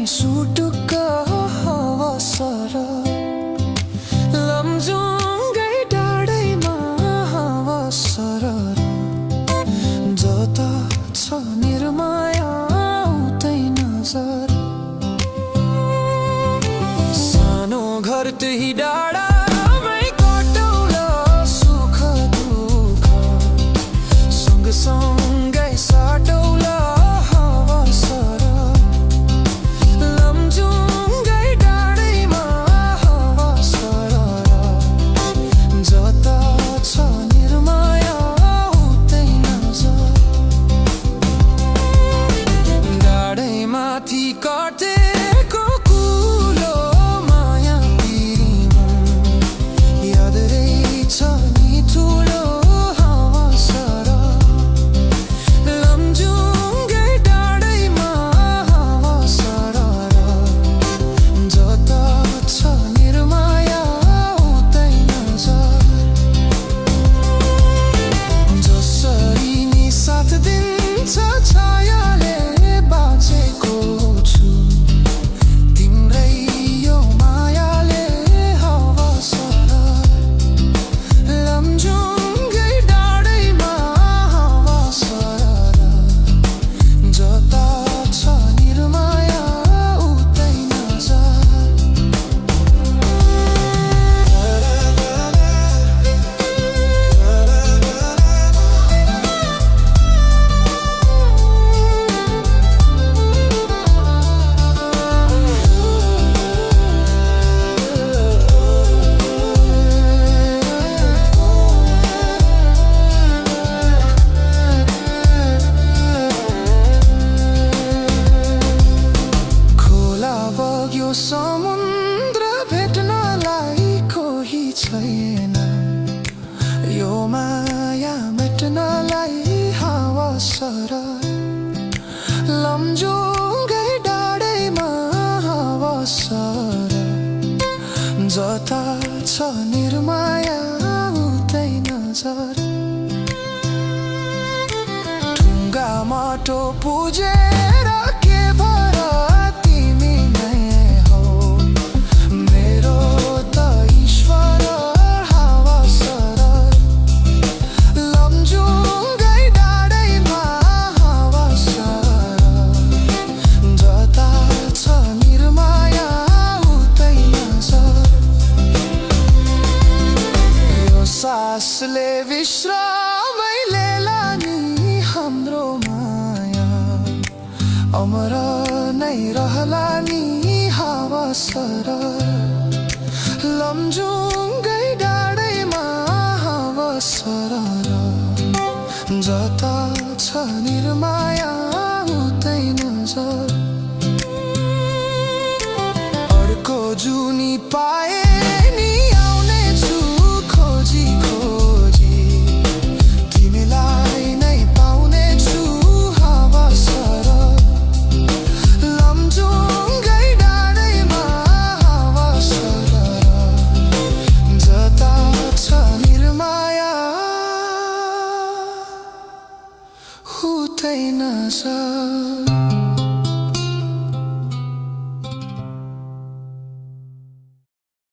सुटुक्क हावा सर लमजुङ्गै डाँडैमा हावा सरर जता छ निर्माया उतै नजर सानो घर त्यही डाँडामै कटौला सुख दुःख सँगसँगै साटौला काटेको कुलो माया पिरिम याद रहेछ नि ठुलो हावा सर लमजुङ्गै डाँडैमा हावा सरर जता छ निर्माया उतै नजर जसरी नि साथ दिन्छ छायाले बाँचेको समुद्र भेट्नलाई कोही छैन यो माया मेट्नलाई हावा सरर लमजुङ्गै डाँडैमा हावा सरर जता छ निर्माया उतै नजर ढुङ्गा माटो पुजेर के भर सासले विश्रामै लेला नि हाम्रो माया अमर नै रहला नि हावा सरर लमजुङ्गै डाँडैमा हावा सरर जता छ निर्माया उतै नजर अर्को जुनी पाए नि उतै नजर